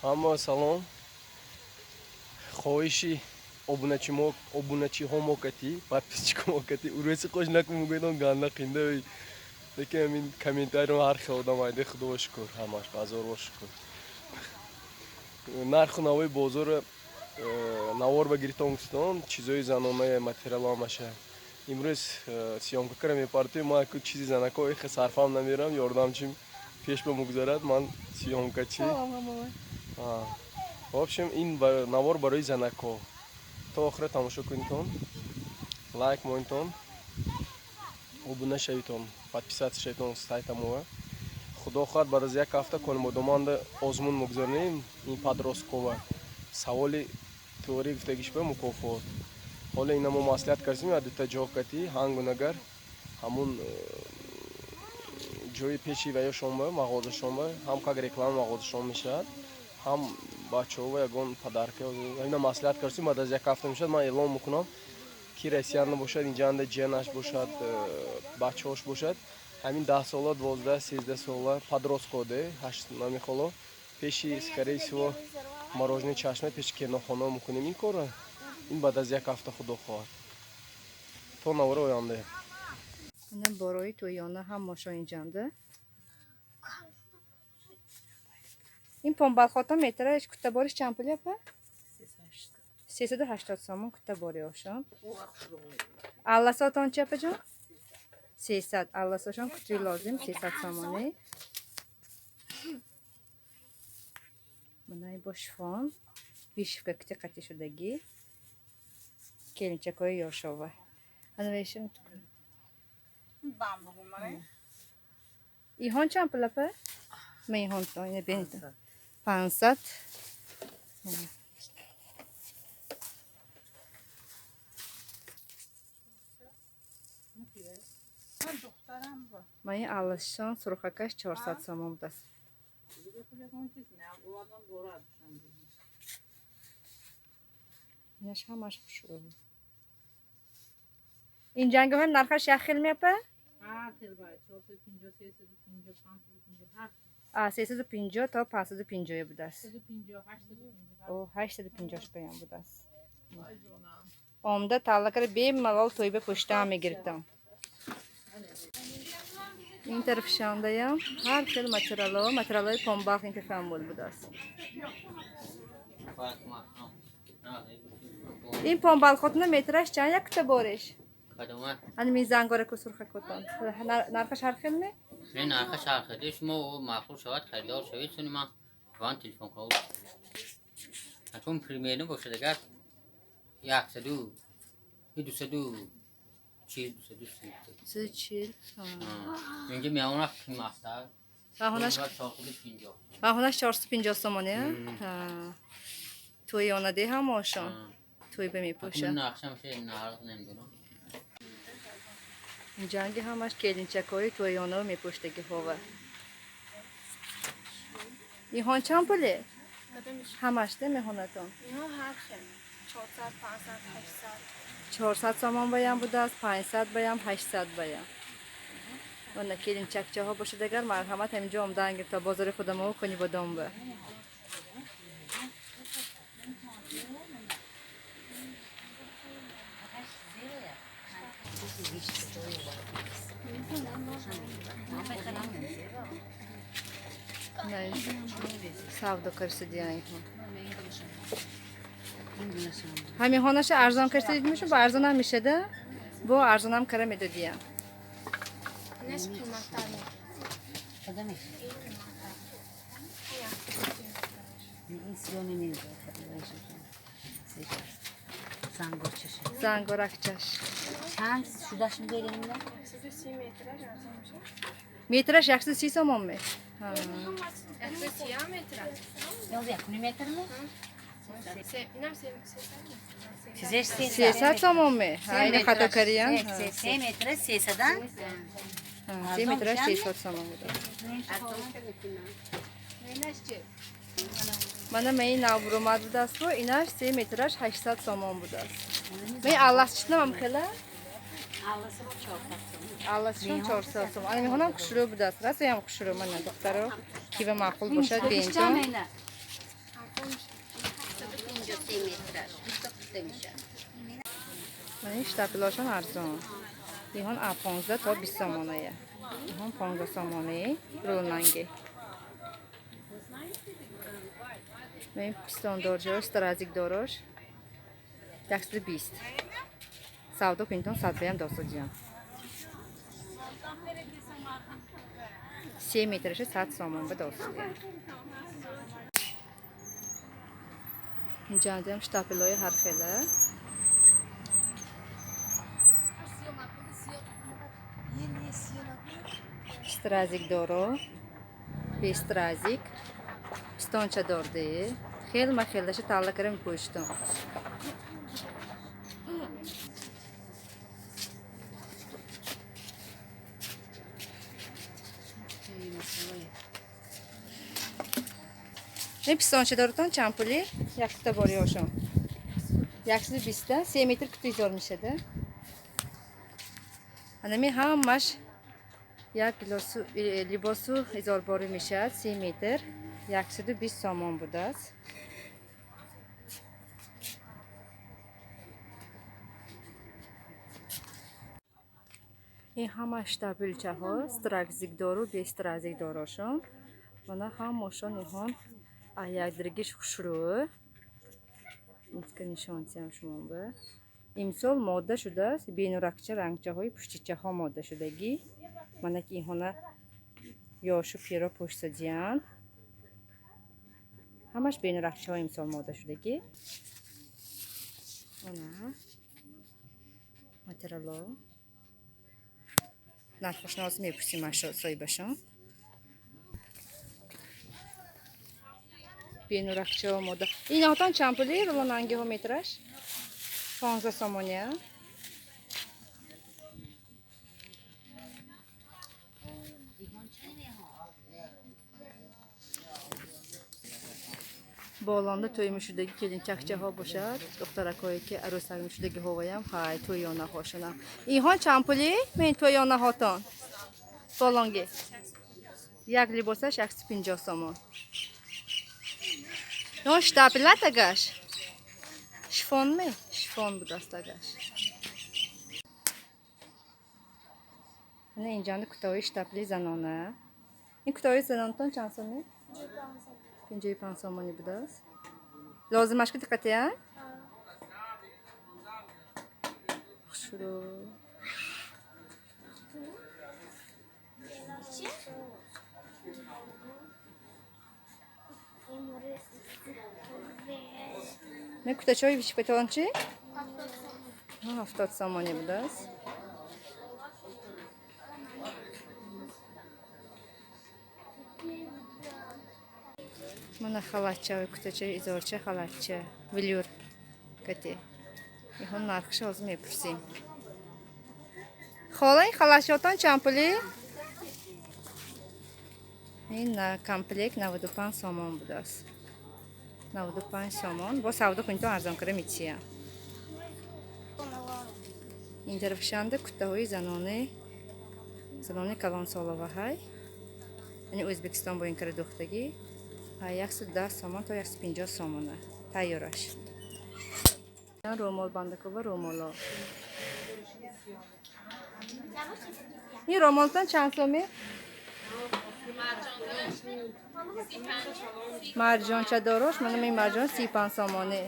Ҳама салом. Хоҳиши обуначиҳо мокати, подписчикҳо мокати, уруси қош накун мегӯядон ганда қинда. Лекин ҳамин комментариро ҳар хел одам айде, худо шукр, ҳамаш базорво шукр. Нарху навои бозорро навор ба гирифтон гуфтон, чизои занонаи материало ҳамаша. Имрӯз съёмка кара мепартоем, ман ку чизи занако ихе сарфам намерам, ёрдамчим пеш ба мугзарад, ман съёмкачи. В общем, ин навор барои занако. То охира тамошо кунитон, лайк монитон, обуна шавитон, подписаться шавитон сайтамова. Худо хоҳад, баъд аз як ҳафта конмодоманда озмун мугзаронем, ин подросткова. Саволи теория гуфтагиш ба мукофот. Ҳоло ина мо маслиҳат кардем, я дута ҷо кати ҳангунагар ҳамун ҷои пеши ваёшон ба мағозашон ба ҳам как реклама мағозашон мешавад, ҳам бачаҳо ягон подарка. Ина маслиҳат кардем, баъд аз як ҳафта мешавад, ман эълон мекунам, ки россиян бошад, инҷанда ҷиянаш бошад, бачаҳош бошад, ҳамин 10 сола, 12, 13 сола подросткоде ҳашт намехоло пеши, скорее всего, мороженое чашма, пеши кинохона мекунем ин корро. Ин баъд аз як ҳафта, худо хоҳад. То навори оянда. Ина борои тӯёна ҳамашон инҷанда. Ин помбалхото метраш кутабориш чанд пул апа? 380 сомон кутабори ошон. Алласотон чи апаҷон? 300. Алласошон кутуи лозим 300 сомонӣ. Мана бо шифон вишивка кути қатӣ шудагӣ. Келинчакҳои ёшова. Ана вешам. Иҳон чанд пул апа? Ма иҳонтон ина бинитон. 500. Ма ин аллашон сурхакаш 400 сомон будааст. Инаш ҳамаш хушрӯ. Ин ҷангаҳо нархаш як хел меапа? 350 то 550 будааст. О, 850 баям будааст. Омда таллакара бемалол тӯйба пӯштаам мегирифтам. Ин тарафшондаям ҳар хел материало, материалҳои помбах ин тарафам будааст. Ин помбалхотуна метраш чанд як кута бориш? Ани ми зангора ку сурхакотон. Нархаш ҳар хел ме? Не, нархаш ҳар хел. Шумо маъқул шавад, харидор шавед, чун ман ван телефон кардам. Акун примерно бошад, агар 100 240, 230. 240. Инҷа меонах қиматтар. Баҳонаш 450. Баҳонаш 450 сомонӣ? Тӯёнаде ҳамошон. Тӯйба мепӯшад. Нақшам ше нарх намедонам. Ҷанги ҳамаш келинчакҳои тӯёнао мепӯштагиҳова. Иҳон чанд пуле? Ҳамаш де меҳонатон? Иҳо ҳар хел. 400, 500, 800. 400 сомон баям будааст, 500 баям, 800 баям. Она келинчакчаҳо бошад агар марҳамат ҳаминҷо омдаан гирифта бозори худамо Конибодом ба. Савдо карсидиан иҳон. Ҳамиҳонаша арзон карсидид мешу, бо арзонам мешада? Бо арзонам кара медодиям. Инаш қиматтар. Зангоракчаш. Чанд шудаш меберем? 130 метраш арзон мешавад. Метраш 130 сомон ме? 130 метра. Метр ме? Инам 300 сомон ме? Ина хато кариян? 3 метра 300. 3 метраш 300 сомон будааст. Мана ма ин навбуромад будааст, инаш 3 метраш 800 сомон будааст. Ма ин алласчитнамам хела? Алласшон 400 сом. Ана мехонам хушрӯ будааст. Расоям хушрӯ мана духтаро. Ки ба маъқул бошад бинтон. 753 метраш. 20 кута мешавад. Ман штапелашон арзон. Иҳон а 15 то 20 сомонае. Иҳон 15 сомонаи рулнанги. Мен пистондорҷош, стразикдорош 120. Савдо кунитон садбаям досудиям. 3 метраша 100 сомон ба досудиям. Инҷа штапелои ҳархела. Стразик доро, бестразик, пистонча дорде. Хел ма хелдаша талла карам пӯштум. Ин пистонча доротон чанд пули? Якта бори ошон. 120 3 метр куту изор мешада. Анами ҳамаш як либосу изорборӣ мешавад 3 метр 120 сомон будааст. Ин ҳама штапелчаҳо стразикдору бестразикдорошон. Мана ҳамашон иҳон якдиргиш хушрӯ. Инка нишонсиям шумо ба. Имсол модда шудааст бенуракча рангчаҳои пуштичаҳо модда шудагӣ. Мана ки инҳона ёшу пиро пӯшсадиянд. Ҳамаш бенуракчаҳо имсол модда шудагӣ. Ана материало. Нархошнос мепурсим аз соҳибашон. Бенуракчаҳо модда. Инҳотон чанд пули рулонангиҳо метраш? 15 сомония. Болонда тӯй мешудаги келинчакчаҳо бошад, духтаракҳое ки арӯсак мешудаги ҳоваям, ҳай тӯёнаҳошонам. Инҳо чанд пули? Мен тӯёнаҳотон. Болонги. Як либосаш 150 сомон. Инҳо штапела тагаш. Шифон ме? Шифон будаст тагаш. Ана инҷанда кутоҳои штапели занона. Ин кутоҳои занонатон чанд сомон? 55 сомонӣ будааст. Лозимаш ки диққатия? Хушрӯ. Мен кутачаҳои вишипатон чи? 70 сомонӣ будааст. Мана халатча, кутача, изорча, халатча, велюр кати. Иҳон нархша ҳозир мепурсем. Хола, ин халатчаотон чанд пули? Ин комплект 95 сомон будааст. 95 сомон. Бо савдо кунитон арзон кара метиям. Ин тарафшанда кутаҳои занони калонсолаваҳай. Яъне Ӯзбекистон бо ин кара духтагӣ. 110 сомон то 150 сомона тайёраш. Ромол бандакова ромоло. Ин ромолтон чанд соме? Марҷонча дорош, манам ин марҷон 35 сомоне.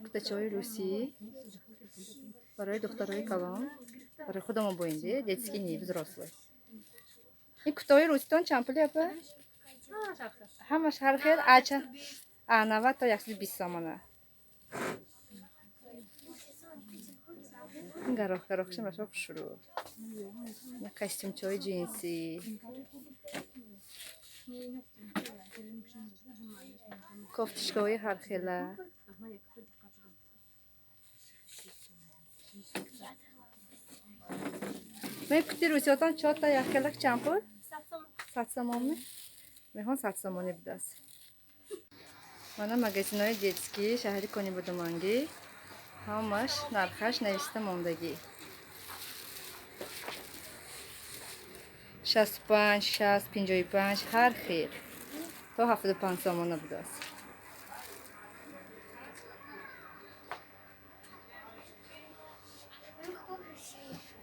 Кутачаҳои русӣ барои духтарои калон, барои худамо боинде, детский не взрослый. Ин кутаҳои руситон чанд пули апа? Ҳамаш ҳар хел ача 90 то 120 сомона. Ин гароҳ гароҳша маша хушрӯ. Ин костюмчаҳои ҷинсӣ. Кофтишкаҳои ҳархела. Мен кути русиётон чорта якхелак чанд пул? 100 сомонӣ? Меҳон 100 сомонӣ будааст. Мана магазинҳои детский шаҳри Конибодомангӣ, ҳамаш нархаш нависта мондагӣ. 65, 60, 55, ҳар хел то 75 сомона будааст.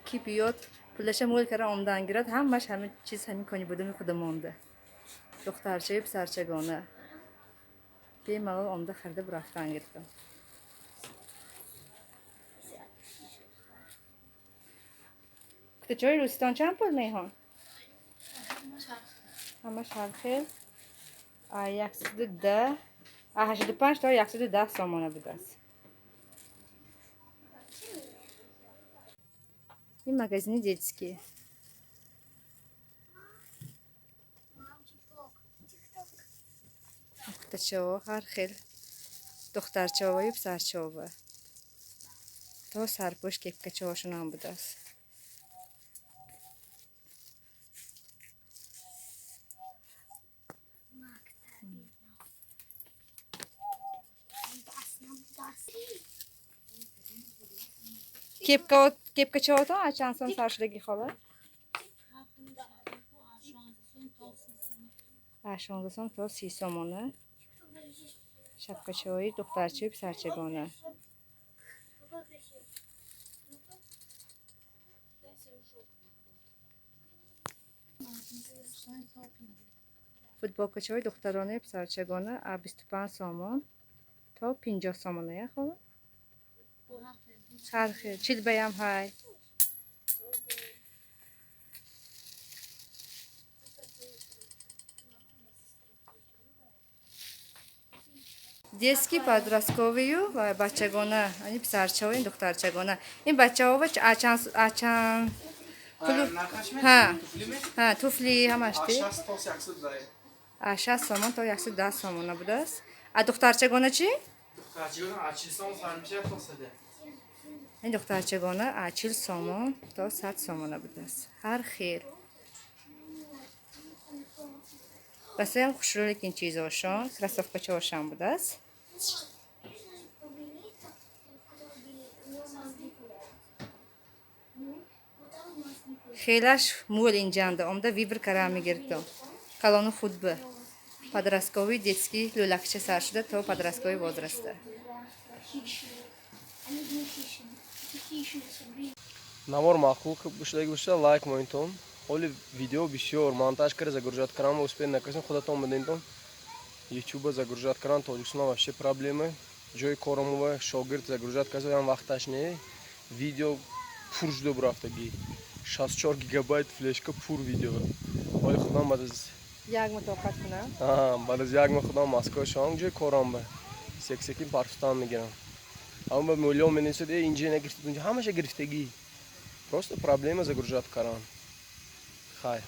Ки биёд пулаша мӯл кара омдан гирад, ҳамаш ҳама чиз ҳамин Конибодоми худа монда. Духтарчаю писарчагона бемалол омда харида бурафтан гирифтам. Кутачаҳои рӯситон чанд пул, Меҳон? Ҳамаш ҳар хел 110, 85 то 110 сомона будааст. Ин магазини детский. Кутачаҳо ҳар хел духтарчаҳою писарчаҳо то сарпӯш кепкачаҳошонам будааст. Кепкачаҳотон аз чанд сом сар шудагӣ, хола? Аз 16 сом то 30 сомона. Шапкачаҳои духтарчаю писарчагона. Футболкачаҳои духтаронаи писарчагона аз 25 сомон то 50 сомона, я хола? Ҳар хел чилбаям ҳай. Детский, подростковыю ва бачагона, ани писарчаҳо, ин духтарчагона. Ин бачаҳо а чанд пулу? Ҳа, ҳа, туфли ҳамаш ти? Аз 60 сомон то 110 сомона будааст. А духтарчагона чӣ? Ин духтарчагона аз 40 сомон то 100 сомона будааст. Ҳар хел. Басаям хушрӯ, лекин чизошон, кроссовкачаҳошам будааст. Хелаш мӯл инҷанда омда вибр кара мегирдам. Калону худба. Подростковый, детский лӯлакча сар шуда то подростковый возраста. Навор маъқул шудаги боша, лайк монитон. Ҳоли видео бисёр монтаж кара загружать карам успеть накардем, худатон медонитон. Ютуба загружать карам Тоҷикистон вообще проблема. Ҷои коромова шогирд загружать кардан вақташ не. Видео пур шуда бурафтагӣ. 64 гигабайт флешка пур видео. Ҳоли худам баъд аз як моҳ тоқат кунам. Баъд аз як моҳ худам Москва шавам, ҷои корам ба сек-секин парфтан мегирам. Аммо ба миллион менависад, э инҷа нагирифтед, унҷа ҳамаша гирифтагӣ. Просто проблема загружать каран. Хай.